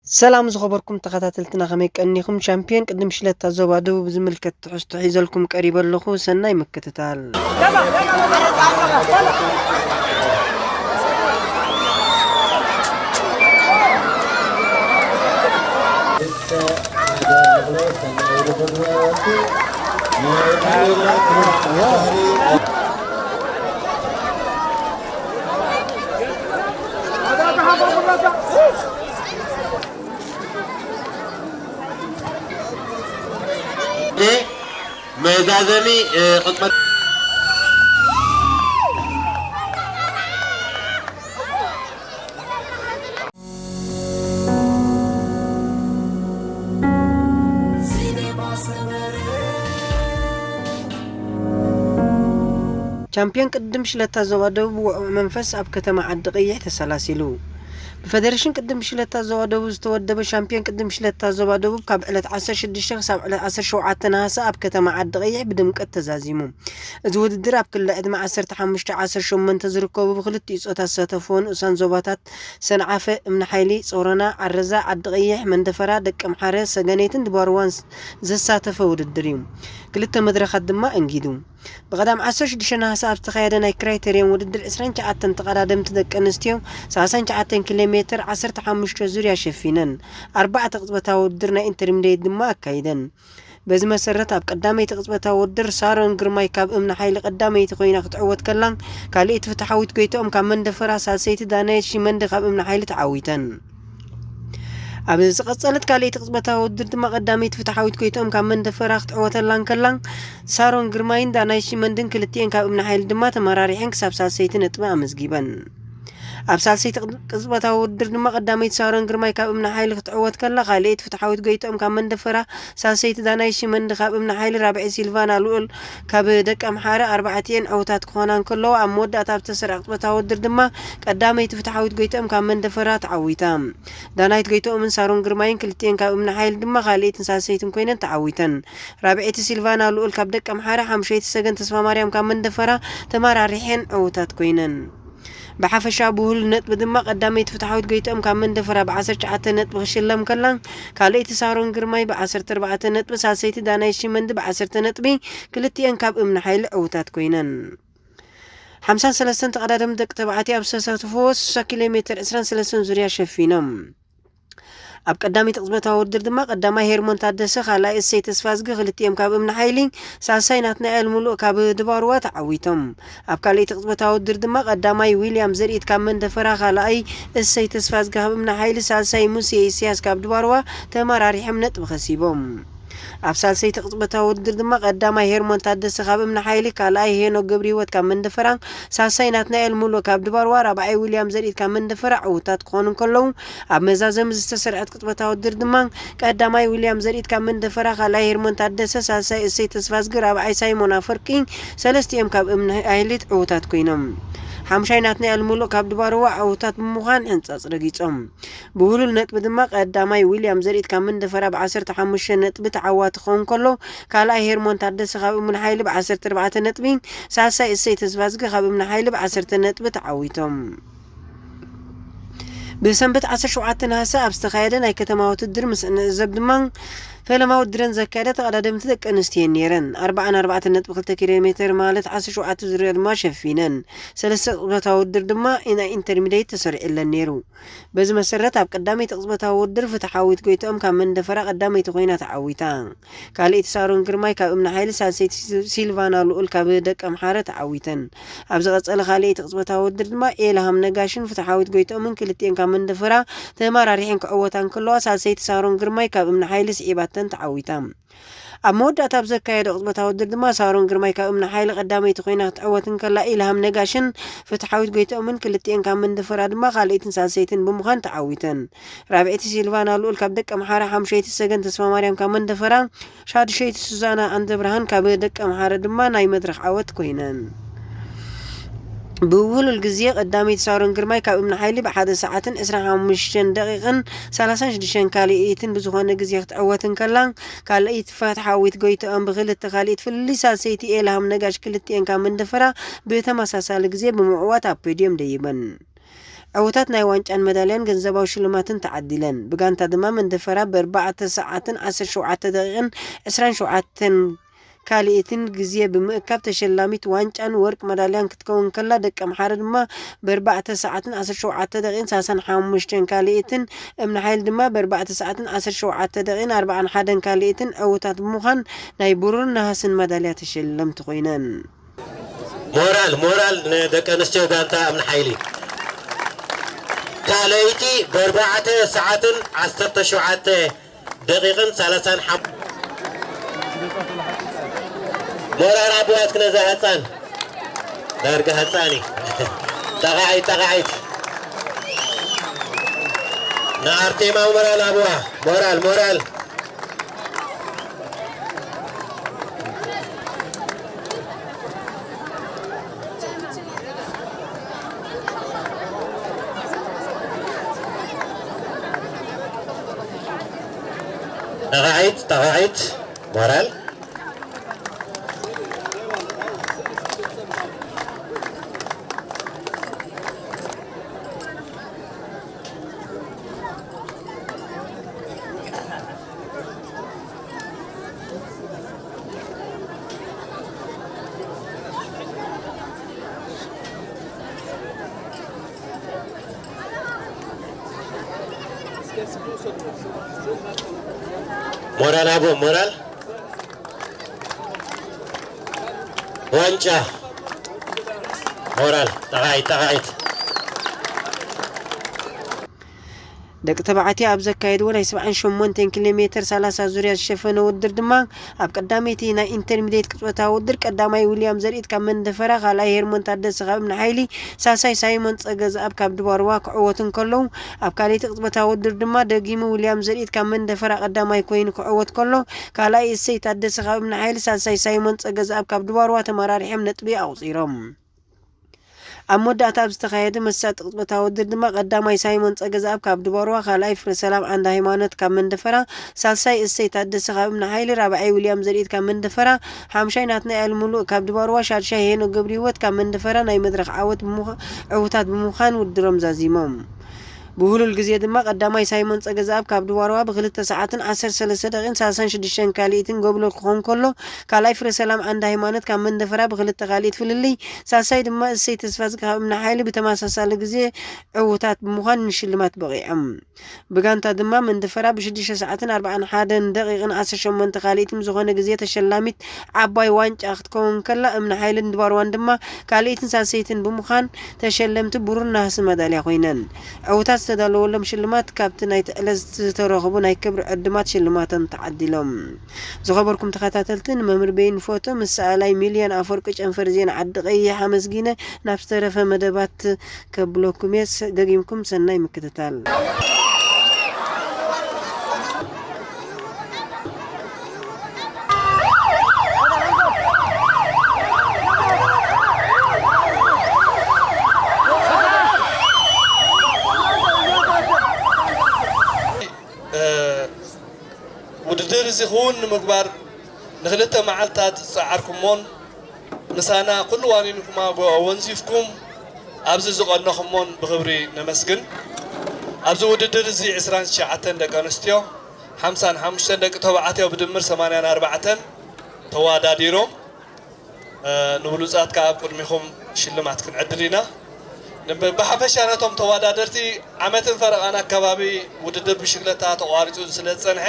ሰላም ዝኸበርኩም ተኸታተልትና፣ ከመይ ቀኒኹም? ሻምፒዮን ቅድም ሽለታ ዞባ ደቡብ ዝምልከት ትሕዝቶ ሒዘልኩም ቀሪበ ኣለኹ። ሰናይ ምክትታል። መዛዘሚ ቅድመ ቻምፒዮን ቅድድም ሽለታ ዞባ ደቡብ ውዕዉዕ መንፈስ ኣብ ከተማ ዓዲ ቀይሕ ተሰላሲሉ። ብፈደሬሽን ቅድድም ሽለታ ዞባ ደቡብ ዝተወደበ ሻምፒዮን ቅድድም ሽለታ ዞባ ደቡብ ካብ ዕለት ዓሰርተ ሽዱሽተ ክሳብ ዕለት ዓሰርተ ሸውዓተ ነሃሰ ኣብ ከተማ ዓዲ ቀይሕ ብድምቀት ተዛዚሙ። እዚ ውድድር ኣብ ክሊ ዕድመ ዓሰርተ ሓሙሽተ ዓሰርተ ሸሞንተ ዝርከቡ ብክልቲኡ ጾታ ዝሳተፍዎ ንኡሳን ዞባታት ሰንዓፈ፣ እምኒ ሓይሊ፣ ጾሮና፣ ዓረዛ፣ ዓዲ ቀይሕ፣ መንደፈራ፣ ደቀምሓረ፣ ሰገነይትን ድባርዋን ዘሳተፈ ውድድር እዩ። ክልተ መድረኻት ድማ እንጊዱ። ብቐዳም ዓሰርተ ሽዱሽተ ነሃሰ ኣብ ዝተኻየደ ናይ ክራይተርየን ውድድር ዕስራን ትሽዓተን ተቐዳደምቲ ደቂ ኣንስትዮ ሰላሳን ትሽዓተን ኪሎ ሜትር ዓሰርተ ሓሙሽተ ዙርያ ሸፊነን። ኣርባዕተ ቅጽበታዊ ውድድር ናይ ኢንተርሚዲየት ድማ ኣካይደን። በዚ መሰረት ኣብ ቀዳመይቲ ቅጽበታዊ ውድድር ሳሮን ግርማይ ካብ እምኒ ሓይሊ ቀዳመይቲ ኮይና ክትዕወት ከላ፣ ካልኣይቲ ፍትሓዊት ጎይትኦም ካብ መንደፈራ፣ ሳልሰይቲ ዳናየት ሽመንዲ ካብ እምኒ ሓይሊ ተዓዊተን። ኣብ ዝቐጸለት ካልኣይቲ ቅጽበታዊ ውድድር ድማ ቀዳመይቲ ፍትሓዊት ጎይትኦም ካብ መንደፈራ ክትዕወተላ እንከላ፣ ሳሮን ግርማይን ዳናይት ሽመንድን ክልቲኤን ካብ እምኒ ሓይሊ ድማ ተመራሪሐን ክሳብ ሳልሰይቲ ነጥቢ ኣመዝጊበን። ኣብ ሳልሰይቲ ቅጽበታዊ ውድድር ድማ ቀዳመይቲ ሳሮን ግርማይ ካብ እምኒ ሓይሊ ክትዕወት ከላ፣ ካልኣይቲ ፍትሓዊት ጎይትኦም ካብ መንደፈራ፣ ሳልሰይቲ ዳናይት ሽመንዲ ካብ እምኒ ሓይሊ፣ ራብዐይቲ ሲልቫና ልኡል ካብ ደቀምሓረ ኣርባዕቲኤን ዕዉታት ክኾና እንከለዋ፣ ኣብ መወዳእታ ኣብ ዝተሰርዐ ቅጽበታዊ ውድድር ድማ ቀዳመይቲ ፍትሓዊት ጎይትኦም ካብ መንደፈራ ተዓዊታ። ዳናይት ጎይትኦምን ሳሮን ግርማይን ክልቲኤን ካብ እምኒ ሓይሊ ድማ ካልኣይትን ሳልሰይትን ኮይነን ተዓዊተን። ራብዐይቲ ሲልቫና ልኡል ካብ ደቀምሓረ፣ ሓሙሸይቲ ሰገን ተስፋማርያም ካብ መንደፈራ ተመራሪሐን ዕዉታት ኮይነን። ብሓፈሻ ብሁሉል ነጥቢ ድማ ቀዳመይቲ ፍትሓዊት ጎይትኦም ካብ መንደፈራ ብ ዓሰርተ ትሽዓተ ነጥቢ ክሽለም ከላ፣ ካልኣይቲ ሳሮን ግርማይ ብ ዓሰርተ ኣርባዕተ ነጥቢ፣ ሳልሰይቲ ዳናይት ሽመንዲ ብ ዓሰርተ ነጥቢ፣ ክልቲኤን ካብ እምኒ ሓይሊ ዕዉታት ኮይነን። ሓምሳን ሰለስተን ተቐዳደምቲ ደቂ ተባዕትዮ ኣብ ዝተሳተፍዎ ስሳ ኪሎ ሜትር ዕስራን ሰለስተን ዙርያ ሸፊኖም። ኣብ ቀዳመይቲ ቅጽበታዊ ውድድር ድማ ቀዳማይ ሄርሞን ታደሰ፣ ካልኣይ እሰይ ተስፋዝጊ፣ ክልቲኦም ካብ እምኒ ሓይሊ፣ ሳልሳይ ናትናኤል ሙሉእ ካብ ድባርዋ ተዓዊቶም። ኣብ ካልኣይቲ ቅጽበታዊ ውድድር ድማ ቀዳማይ ዊልያም ዘርኢት ካብ መንደፈራ፣ ካልኣይ እሰይ ተስፋዝጊ ካብ እምኒ ሓይሊ፣ ሳልሳይ ሙሴ ኢሳያስ ካብ ድባርዋ ተመራሪሖም ነጥቢ ከሲቦም። ኣብ ሳልሰይቲ ቅጽበታዊ ውድድር ድማ ቀዳማይ ሄርሞን ታደሰ ካብ እምኒ ሓይሊ፣ ካልኣይ ሄኖክ ገብረህይወት ካብ መንደፈራ፣ ሳልሳይ ናትናኤል ሙሉእ ካብ ድባርዋ፣ ራብዓይ ዊልያም ዘርኢት ካብ መንደፈራ ዕዉታት ክኾኑ እንከለዉ፣ ኣብ መዛዘሚ ዝተሰርዐት ቅጽበታዊ ውድድር ድማ ቀዳማይ ዊልያም ዘርኢት ካብ መንደፈራ፣ ካልኣይ ሄርሞን ታደሰ፣ ሳልሳይ እሰይ ተስፋዝጊ፣ ራብዓይ ሳይሞን ኣፈርቂ፣ ሰለስቲኦም ካብ እምኒ ሓይሊ ዕዉታት ኮይኖም። ሓምሻይ ናትናኤል ሙሉእ ካብ ድባርዋ ዕዉታት ብምዃን ሕንጻጽ ረጊጾም። ብውህሉል ነጥቢ ድማ ቀዳማይ ዊልያም ዘርኢት ካብ መንደፈራ ብ ዓሰርተ ሓሙሽተ ነጥቢ ተዓዋቲ ክኸውን ከሎ፣ ካልኣይ ሄርሞን ታደሰ ካብ እምኒ ሓይሊ ብ ዓሰርተ ኣርባዕተ ነጥቢ፣ ሳልሳይ እሰይ ተስፋዝጊ ካብ እምኒ ሓይሊ ብ ዓሰርተ ነጥቢ ተዓዊቶም። ብሰንበት ዓሰርተ ሸውዓተ ነሃሰ ኣብ ዝተኻየደ ናይ ከተማ ውድድር ምስ እንዕዘብ ድማ፣ ፈለማ ውድድረን ዘካየዳ ተቐዳደምቲ ደቂ ኣንስትዮ ነይረን። ኣርባዓን ኣርባዕተን ነጥቢ ክልተ ኪሎ ሜትር ማለት ዓሰርተ ሸውዓተ ዙርያ ድማ ሸፊነን። ሰለስተ ቅጽበታዊ ውድድር ድማ ናይ ኢንተርሚዲየት ተሰሪዕለን ነይሩ። በዚ መሰረት ኣብ ቀዳመይቲ ቅጽበታዊ ውድድር ፍትሓዊት ጎይትኦም ካብ መንደፈራ ቀዳመይቲ ኮይና ተዓዊታ። ካልኣይቲ ሳሮን ግርማይ ካብ እምኒ ሓይሊ፣ ሳልሰይቲ ሲልቫና ልኡል ካብ ደቀምሓረ ተዓዊተን። ኣብ ዝቐጸለ ካልኣይቲ ቅጽበታዊ ውድድር ድማ ኤልሃም ነጋሽን ፍትሓዊት ጎይትኦምን ክልቲኤን ካብ መንደፈራ ተመራሪሐን ክዕወታ እንከለዋ፣ ሳልሰይቲ ሳሮን ግርማይ ካብ እምኒ ሓይሊ ስዒባተን ተዓዊታ። ኣብ መወዳእታ ኣብ ዘካየዶ ቅጽበታዊ ውድድር ድማ ሳሮን ግርማይ ካብ እምኒ ሓይሊ ቀዳመይቲ ኮይና ክትዕወት እንከላ፣ ኢልሃም ነጋሽን ፍትሓዊት ጎይትኦምን ክልቲኤን ካብ መንደፈራ ድማ ካልኣይትን ሳልሰይትን ብምዃን ተዓዊተን። ራብዐይቲ ሲልቫና ልኡል ካብ ደቀምሓረ፣ ሓሙሸይቲ ሰገን ተስፋማርያም ካብ መንደፈራ፣ ሻዱሸይቲ ሱዛና ኣንደብርሃን ካብ ደቀምሓረ ድማ ናይ መድረኽ ዓወት ኮይነን። ብውህሉል ግዜ ቀዳመይቲ ሳሮን ግርማይ ካብ እምኒ ሓይሊ ብሓደ ሰዓትን ዕስራን ሓሙሽተን ደቂቕን ሰላሳን ሽዱሽተን ካልኣይትን ብዝኾነ ግዜ ክትዕወት እንከላ፣ ካልኣይቲ ፍትሓዊት ጎይትኦም ብክልተ ካልኣይቲ ፍልልይ ሳልሰይቲ ኤልሃም ነጋሽ ክልቲኤን ካብ መንደፈራ ብተመሳሳሊ ግዜ ብምዕዋት ኣብ ፖድዮም ደይበን። ዕውታት ናይ ዋንጫን መዳልያን ገንዘባዊ ሽልማትን ተዓዲለን። ብጋንታ ድማ መንደፈራ ብኣርባዕተ ሰዓትን ዓሰርተ ሸውዓተ ደቂቕን ዕስራን ሸውዓተን ካልኢትን ግዜ ብምእካብ ተሸላሚት ዋንጫን ወርቅ መዳልያን ክትከውን ከላ፣ ደቂ ኣምሓረ ድማ ብኣርባዕተ ሰዓትን ዓሰርተ ሸውዓተ ደቂቕን ሰላሳን ሓሙሽተን ካልኢትን፣ እምኒ ሓይል ድማ ብኣርባዕተ ሰዓትን ዓሰርተ ሸውዓተ ደቂቕን ኣርባዓን ሓደን ካልኢትን ዕውታት ብምዃን ናይ ብሩርን ነሃስን መዳልያ ተሸለምቲ ኮይነን። ሞራል ሞራል ንደቂ ኣንስትዮ ጋንታ እምኒ ሓይሊ። ካልኣይቲ ብኣርባዕተ ሰዓትን ዓሰርተ ሸውዓተ ደቂቕን ሰላሳን ሓሙሽተ። ሞራል ኣቦዋት ክነዛ ህፃን ዳርጋ ህፃን እዩ። ጠቓዒት ጠቓዒት ንኣርቴማ ሞራል ኣቦዋ። ሞራል ሞራል። ጠቓዒት ጠቓዒት ሞራል። ሞራል ኣቦ ሞራል። ዋንጫ ሞራል። ጠቓዒት ጠቓዒት። ደቂ ተባዕትዮ ኣብ ዘካየድዎ ናይ ሰብዓን ሸሞንተን ኪሎ ሜተር ሰላሳ ዙርያ ዝሸፈነ ውድድር ድማ፣ ኣብ ቀዳመይቲ ናይ ኢንተርሚድየት ቅጽበታዊ ውድድር፣ ቀዳማይ ዊልያም ዘርኢት ካብ መንደፈራ፣ ካልኣይ ሄርሞን ታደሰ ካብ እምኒ ሓይሊ፣ ሳልሳይ ሳይሞን ጸገዝኣብ ካብ ድባርዋ ክዕወቱ እንከለዉ፣ ኣብ ካልኣይቲ ቅጽበታዊ ውድድር ድማ ደጊሙ ዊልያም ዘርኢት ካብ መንደፈራ ቀዳማይ ኮይኑ ክዕወት ከሎ፣ ካልኣይ እሰይ ታደሰ ካብ እምኒ ሓይሊ፣ ሳልሳይ ሳይሞን ጸገዝኣብ ካብ ድባርዋ ተመራሪሖም ነጥቢ ኣቑጺሮም። ኣብ መወዳእታ ኣብ ዝተኻየደ መሳጢ ቅጽበታዊ ውድድር ድማ፣ ቀዳማይ ሳይሞን ጸገዝኣብ ካብ ድባርዋ፣ ካልኣይ ፍረሰላም ዓንደ ሃይማኖት ካብ መንደፈራ፣ ሳልሳይ እሰይ ታደሰ ካብ እምኒ ሓይሊ፣ ራብዓይ ዊልያም ዘርኢት ካብ መንደፈራ፣ ሓምሻይ ናትናኤል ሙሉእ ካብ ድባርዋ፣ ሻድሻይ ሄኖክ ገብረሂወት ካብ መንደፈራ ናይ መድረኽ ዓወት ብምዃ-፣ ዕውታት ብምዃን ውድድሮም ዛዚሞም። ብህሉል ግዜ ድማ ቀዳማይ ሳይሞን ጸገዝኣብ ካብ ድባርዋ ብክልተ ሰዓትን ዓሰርተ ሰለስተ ደቂቕን ሰላሳን ሽዱሽተን ካልኢትን ጎብለል ክኾን ከሎ፣ ካልኣይ ፍረሰላም ዓንደ ሃይማኖት ካብ መንደፈራ ብክልተ ካልኢት ፍልልይ፣ ሳልሳይ ድማ እሰይ ተስፋዝጊ ካብ እምኒ ሓይሊ ብተመሳሳሊ ግዜ ዕዉታት ብምዃን ንሽልማት በቒዖም። ብጋንታ ድማ መንደፈራ ብሽዱሽተ ሰዓትን ኣርባዓን ሓደን ደቂቕን ዓሰርተ ሸሞንተ ካልኢት ምስ ዝኾነ ግዜ ተሸላሚት ዓባይ ዋንጫ ክትከውን ከላ፣ እምኒ ሓይልን ድባርዋን ድማ ካልኢትን ሳልሰይትን ብምዃን ተሸለምቲ ብሩር ናህሲ መዳልያ ኮይነን። ዕዉታት ዝተዳለወሎም ሽልማት ካብቲ ናይቲ ዕለት ዝተረኽቡ ናይ ክብሪ ዕድማት ሽልማቶም ተዓዲሎም። ዝኸበርኩም ተኸታተልቲ፣ ንመምህር በይን ፎቶ ምስ ሰኣላይ ሚልዮን ኣፈወርቂ ጨንፈር ዜና ዓዲ ቀይሕ ኣመስጊነ ናብ ዝተረፈ መደባት ከብለኩም እየ። ስ-፣ ደጊምኩም ሰናይ ምክትታል። እ፣ ውድድር እዚ ክውን ንምግባር ንክልተ መዓልታት ዝጸዓርኩሞን ምሳና ኩሉ ዋኒንኩማ ጎ-፣ ወንዚፍኩም ኣብዚ ዝቐነኹሞን ብኽብሪ ነመስግን። ኣብዚ ውድድር እዚ ዕስራን ትሽዓተን ደቂ ኣንስትዮ፣ ሓምሳን ሓሙሽተን ደቂ ተባዕትዮ ብድምር ሰማንያን ኣርባዕተን ተወዳዲሮም። እ፣ ንብሉጻት ከኣ ኣብ ቅድሚኹም ሽልማት ክንዕድል ኢና። ንብ-፣ ብሓፈሻ ነቶም ተወዳደርቲ ዓመትን ፈረቓን ኣከባቢ ውድድር ብሽክለታ ተቋሪጹ ስለ ዝጸንሐ፣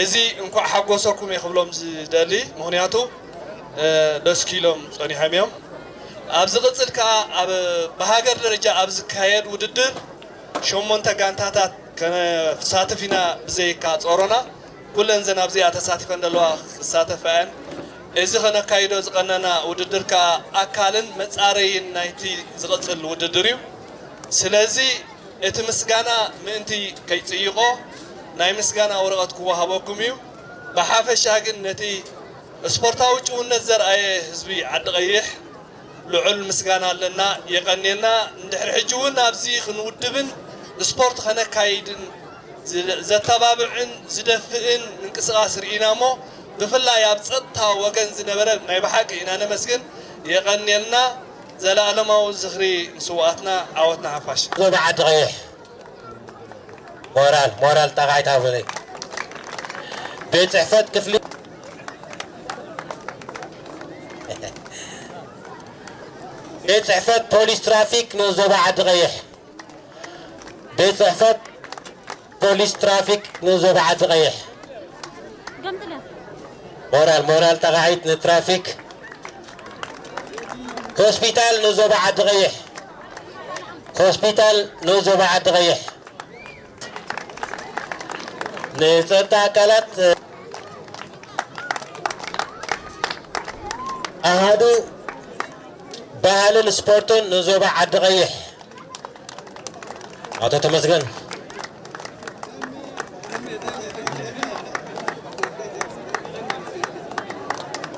እዚ እንኳዕ ሓጎሰኩም እየ ክብሎም ዝደሊ፣ ምኽንያቱ፣ እ፣ ደስኪሎም ጸኒሖም እዮም። ኣብ ዝቕጽል ከኣ ኣብ፣ ብሃገር ደረጃ ኣብ ዝካየድ ውድድር ሸሞንተ ጋንታታት ከነሳትፍ ኢና፣ ብዘይካ ጾሮና ኩለን ዘን ኣብዚኣ ተሳቲፈን ዘለዋ ክሳተፋ እየን። እዚ ከነካይዶ ዝቐነና ውድድር ከኣ ኣካልን መጻረይን ናይቲ ዝቕጽል ውድድር እዩ። ስለዚ እቲ ምስጋና ምእንቲ ከይጽይቆ ናይ ምስጋና ወረቐት ክወሃበኩም እዩ። ብሓፈሻ ግን ነቲ ስፖርታዊ ጭውነት ዘርኣየ ህዝቢ ዓዲ ቀይሕ ልዑል ምስጋና ኣለና፣ የቐንየልና። እንድሕሪ ሕጂ እውን ኣብዚ ክንውድብን ስፖርት ከነካይድን ዝ-፣ ዘተባብዕን ዝደፍእን ምንቅስቓስ ርኢና እሞ፣ ብፍላይ ኣብ ጸጥታ ወገን ዝነበረ ናይ ብሓቂ ኢና ነመስግን፣ የቐንየልና። ዘላለማዊ ዝኽሪ ንስውኣትና፣ ዓወት ንሓፋሽ። ዞባ ዓዲ ቀይሕ። ሞራል፣ ሞራል ጠቓዒት ሃቡለይ። ቤት ጽሕፈት ክፍሊ፣ ቤት ጽሕፈት ፖሊስ ትራፊክ ንዞባ ዓዲ ቀይሕ። ቤት ጽሕፈት ፖሊስ ትራፊክ ንዞባ ዓዲ ቀይሕ። ሞራል፣ ሞራል ጠቓዒት ንትራፊክ። ሆስፒታል ንዞባ ዓዲ ቀይሕ። ሆስፒታል ንዞባ ዓዲ ቀይሕ። ንጸጥታ ኣካላት ኣሃዱ ባህልን ስፖርትን ንዞባ ዓዲ ቀይሕ። ኣቶ ተመስገን።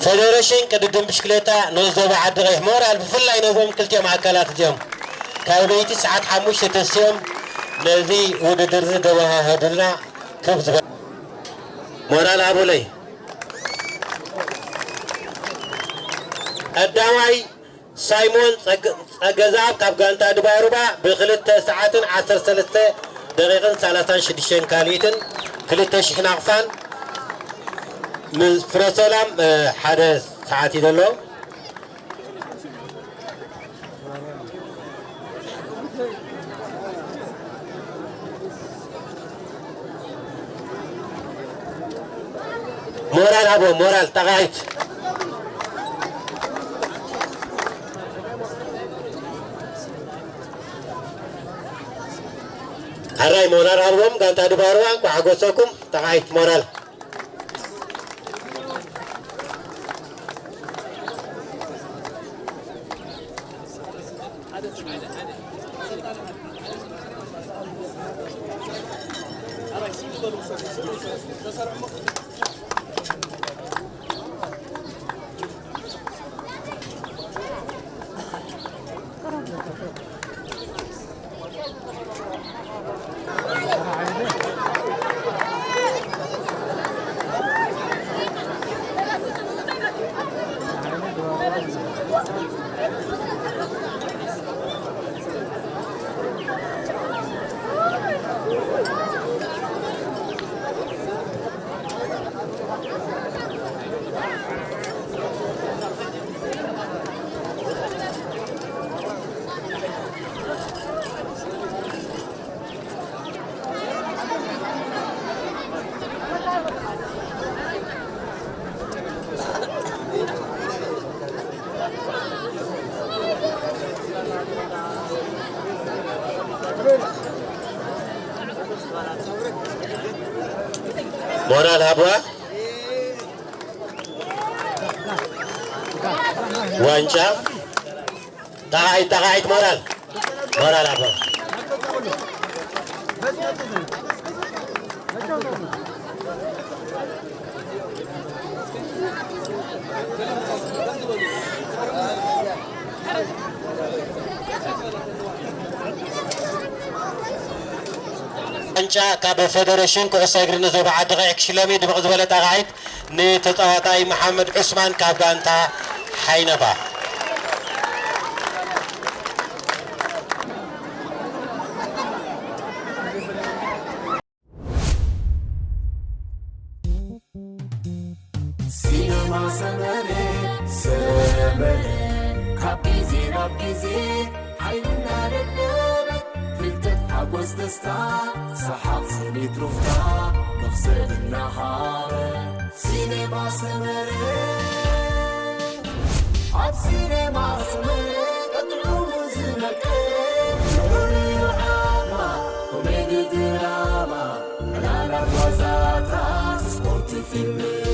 ፌደሬሽን ቅድድም ብሽክሌታ ንዞባ ዓዲ ቀይሕ። ሞራል ብፍላይ ነዞም ክልቲኦም ኣካላት እዚኦም ካብ ለይቲ ሰዓት ሓሙሽተ ተሲኦም ነዚ ውድድር እዚ ዘወሃህዱልና ክብ ዝበል ሞራል ሃቡለይ። ቀዳማይ ሳይሞን ጸገ-፣ ጸገዛብ ካብ ጋንታ ድባይ ሩባ ብክልተ ሰዓትን ዓሰርተ ሰለስተ ደቂቕን ሰላሳን ሽዱሽተን ካልኢትን ክልተ ሽሕ ናቕፋን ምስ ፍረሰላም፣ እ፣ ሓደ ሰዓት እዩ ዘሎ። ሞራል ሃቦም፣ ሞራል ጠቓይት። ሕራይ ሞራል ሃቦም፣ ጋንታ ድባርዋ እንኳዕ ሓጎሰኩም። ጠቓይት ሞራል። ሞራል ሃብዋ። ዋንጫ። ጠቓዒት፣ ጠቓዒት ሞራል። ሞራል ኣቦ። ዋንጫ ካብ ፌደሬሽን ኩዕሶ እግሪ ንዞባ ዓዲ ቀይሕ ክሽለም እዩ። ድምቕ ዝበለ ጠቓዒት ንተጻዋታይ መሓመድ ዑስማን ካብ ጋንታ ሓይነባ። ሲነማ ሰመረ፣ ሰመረ፣ ካብ ግዜ ናብ ግዜ ሓይልና ደደበ፣ ፍልጠት ሓጎስ ደስታ፣ ሰሓቕ ስኒት ሩፍታ፣ መኽሰብ እናሃበ። ሲኔማ ሰመረ፣ ኣብ ሲኔማ ሰመረ፣ ቀጥዑ ዝመቀረ፣ ፍሉይ ዓማ፣ ኮሜዲ ድራማ፣ ዕላላት ዋዛታት፣ ስፖርት ፊልም፣